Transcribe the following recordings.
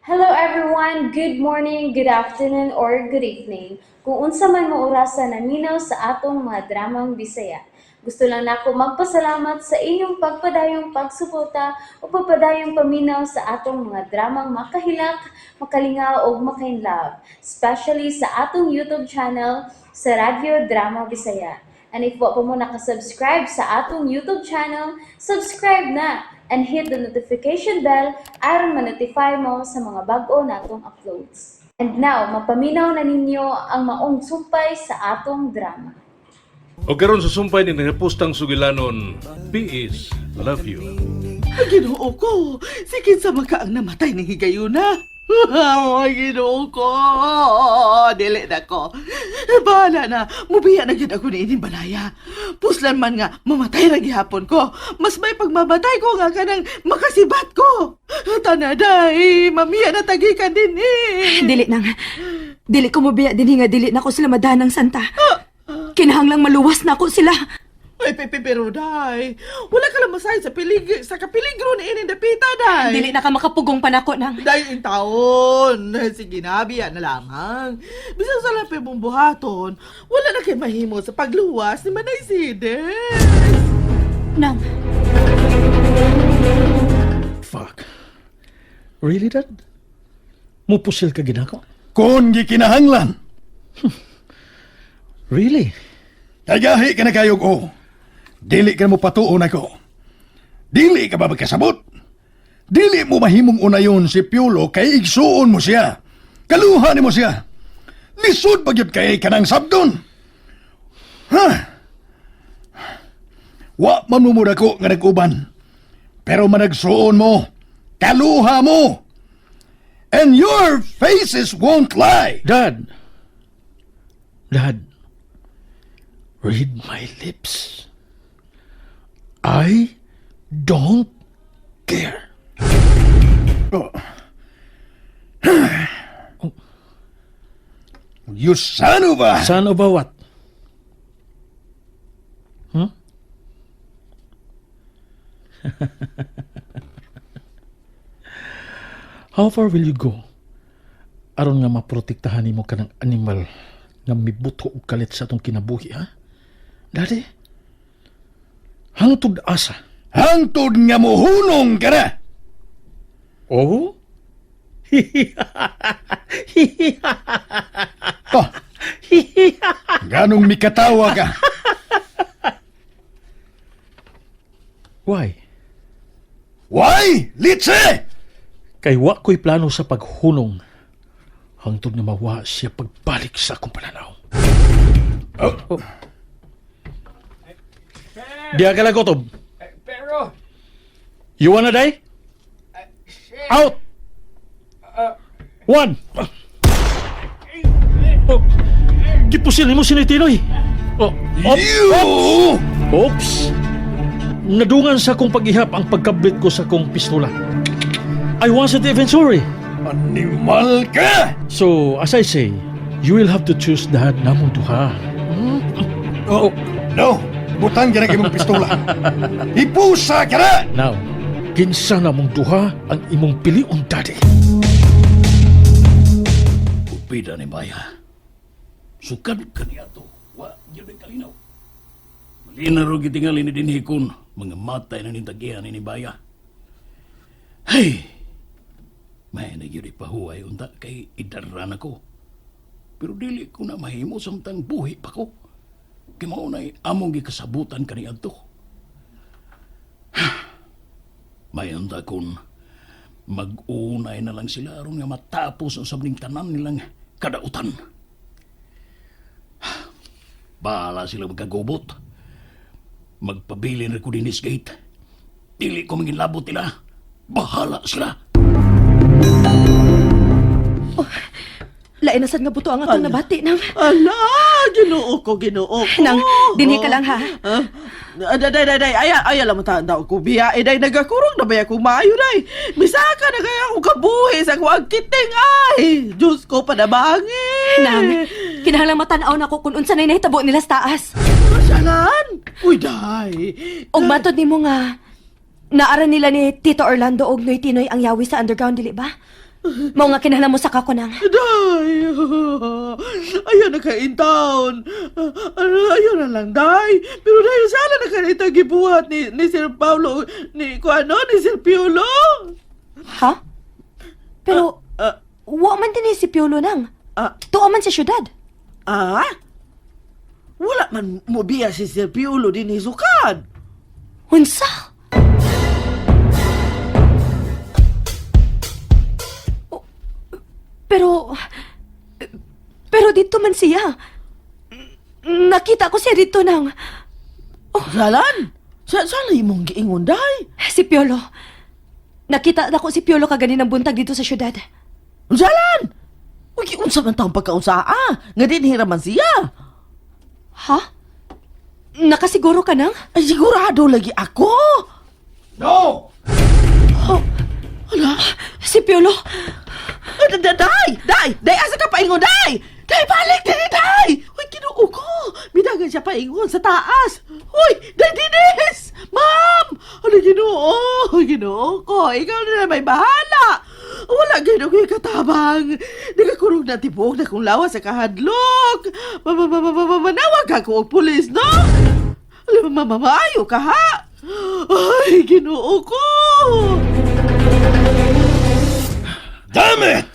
Hello everyone! Good morning, good afternoon, or good evening. Kung unsa man mo orasa naminaw sa atong mga dramang Bisaya. Gusto lang nako magpasalamat sa inyong pagpadayong pagsuporta o pagpadayong paminaw sa atong mga dramang makahilak, makalingaw ug makainlove, especially sa atong YouTube channel sa Radyo Drama Bisaya. And if wa pa mo nakasubscribe sa atong YouTube channel, subscribe na and hit the notification bell aron ma-notify mo sa mga bag-o natong uploads. And now, mapaminaw na ninyo ang maong sumpay sa atong drama. O karon sa sumpay ni nangapustang sugilanon, PS, love you. Ay, Ginoo ko! Si kinsa man ka ang namatay ng higayuna? Ay, Ginoo ko! Dili na ko. Bahala na. Mubiya na gyud ako ni ining balaya. Puslan man nga, mamatay ra gihapon ko. Mas may pagmamatay ko nga kanang makasibat ko. Tanaday, mamiya na tagikan din eh. Dili nang. Dili ko mobiya din nga dili na ko sila madahan ng santa. Kinahanglang maluwas na ako sila. Ay, pepe, pero day, wala ka lang masahin sa, pilig sa kapiligro ni ining dapita, day. Dili na ka makapugong pa nako nang. Dahil in taon, sige na, biya na lamang. Bisan sa lapi mong buhaton, wala na kay mahimo sa pagluwas ni Manay Sides. Nang, Fuck. Really, Dad? Mupusil ka ginako? Kung gikinahanglan, Really? kay gahi ka na kayog o. Dili ka mo patuon ako. Dili ka ba magkasabot? Dili mo mahimong unayon si Piolo kay igsuon mo siya. Kaluha nimo siya. Lisod ba gyud kay kanang sabdon? Ha? Wa man mo mudako nga nag-uban. Pero managsuon mo. Kaluha mo. And your faces won't lie. Dad! Dad, read my lips. I don't care. Oh. You son of a... Son of a what? Hmm? How far will you go aron nga maprotektahan nimo kanang animal nga mibuto og kalit sa atong kinabuhi, ha? Daddy, hangtod asa? Hangtod nga mohunong ka na! Oh? Oh. Ganong mikatawa ka. Why? Why? Litse! Kay wa ko'y plano sa paghunong hangtod nga mawa siya pagbalik sa akong pananaw. Oh. Diya ka lang, Gotob. Pero, You wanna die? Out! One! Oh, gipusil nimo si Tinoy. Oh, op, You! Oops! Nadungan sa akong pag-ihap ang pagkablit ko sa akong pistola. I wasn't even sorry. Animal ka! So, as I say, you will have to choose dahad namong duha. Oh. No! Butang ka na imong pistola. Ipusa ka na! Now, kinsa namong duha ang imong pilion, Daddy? Upida ni Maya. Sukad kaniya to. Wa, yun ang kalinaw. Malina ro gitingali ni dinhi kun mga matay na nintagihan ni Baya. Hey! May na gyud ipahuway unta kay idaran ako. Pero dili ko na mahimo samtang buhi pa ko. Kay mao na'y among gikasabutan kaniadto. May unta kun mag-unay na lang sila aron nga matapos ang sabning tanan nilang kadautan. Bahala sila magkagubot. Magpabilin ra ko dinis gate. Dili ko manginlabot nila. Bahala sila. Lain na sad nga buto ang atong nabati nang. Ala, Ginoo ko, Ginoo ko. Nang, dinhi ka lang ha. Ah, day, day, day, aya, aya lang mo daw ko biya. Eh, day, nagakurong na ba ako maayo, day. Misaka na kaya akong kabuhi sa kuwag kiting, ay. Diyos ko, panabangin. Nang, kinahanglang matan-aw nako kung unsa nay nahitabo nila sa taas. Masyalan. Uy, day. Og matod nimo nga naara nila ni Tito Orlando og Noy Tinoy ang yawi sa underground, dili ba? Mao nga kinahanglan mo saka ko nang. Day! Ayaw na ka in town. Ano, ayaw na lang, day. Pero day, sana na ka ito gibuhat ni Sir Paulo, ni kuano, ni Sir Piolo. Ha? Pero, wa man din si Piolo nang. Tuo man sa syudad. Ah? Wala man mobiya si Sir Piolo din ni Sukad. Unsa? Oh, Pero, pero dito man siya. Nakita ko siya dito nang Salan? Sa imong giingon, day? si Piolo. Nakita nako si Piolo kaganinang buntag dito sa syudad. Salan! Uy, unsa man taong pagkausaa? Nga din man siya. Ha? Nakasiguro ka nang? Ay, sigurado lagi ako. No! Oh, Ala, si Piolo. Ay, day! Day! Day, asa ka paingon, day! Day, balik diri, day! Uy, Ginoo ko! Midagan siya paingon sa taas! Uy, day, Dinis! Ma'am! Ano, Ginoo? Ginoo ko, ikaw na may bahala! Wala gano'n ko'y katabang. Nagakurog na tibok na kong lawas sa kahadlok. Manawag ako og pulis, no? Alam mo, mamaayo ka, ha? Ay, Ginoo ko! Damn it!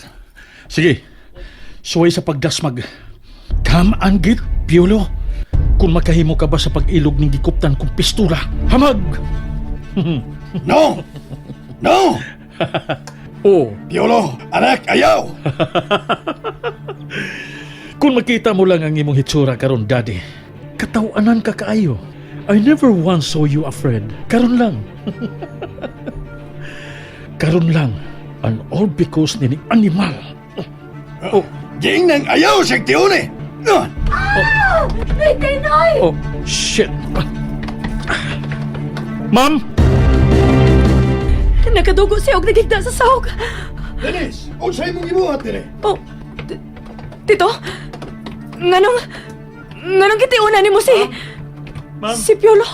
Sige, suway sa pagdasmag. Come and get, Piolo. Kung makahimo ka ba sa pag-ilog ng gikuptan kong pistola, hamag! No! No! Oh, Piolo, anak, ayaw! kung makita mo lang ang imong hitsura karon, Daddy, katawanan ka kaayo. I never once saw you afraid. Karon lang. Karon lang. And all because ni animal. Oh, Giingnang ayaw siyang tiyon eh! Ah! Oh, shit. Ma'am! Nakadugo siya og nagigda sa sahog. Dennis, unsay imong gibuhat dire? Oh, Tito? Nganong gitiunan nimo si Ma'am? si Piolo?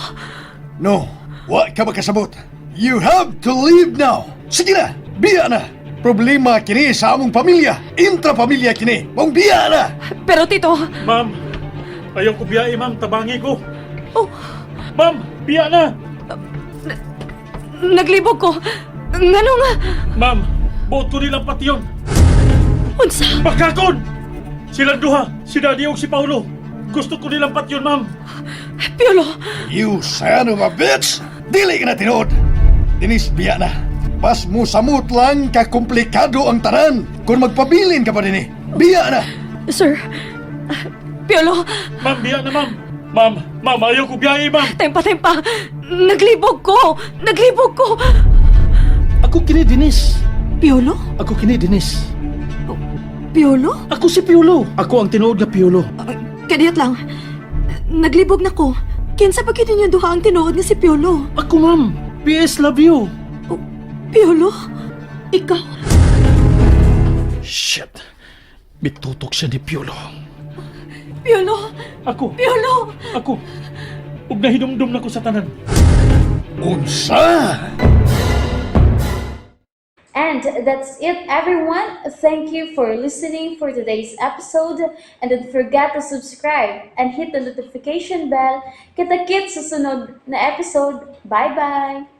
No, wa ka makasabot. You have to leave now. Sige na, biya na. Problema kini sa among pamilya. Intrapamilya kini. Mong biya na. Pero Tito, Ma'am, ayaw ko biyahe, ma'am. Tabangi ko. oh, Ma'am, biya na! naglibog ko. Nganong Ma'am, buot ko nilang pati yun. unsa? Bakakon! Silang duha, si Daddy ug si Paulo. Gusto ko nilang patyon, ma'am. Piolo, You son of a bitch! Dili ka na tinuod. Dennis, biya na. Pas mo samot lang kakomplikado ang tanan. Kung magpabilin ka pa dinhi, biya na. sir. Piolo, Ma'am, biya na, ma'am. Ma'am, ma'am, ayaw ko biyahe, ma'am. tempa tempa. Naglibog ko. Naglibog ko. Ako kini, Dennis. Piolo? Ako kini, Dennis. Piolo? Ako si Piolo. Ako ang tinuod nga Piolo. Kadiyot lang. Naglibog na ko. Kinsa pa gyud ninyo duha ang tinuod nga si Piolo? Ako, ma'am. PS love you. Oh, Piolo? Ikaw? Shit. Bitutok siya ni Piolo. Piolo! Ako, Piolo! ako. Ug nahidumdum na ko sa tanan. Unsa? And that's it, everyone. Thank you for listening for today's episode. And don't forget to subscribe and hit the notification bell. Kita-kits sa sunod na episode. Bye-bye!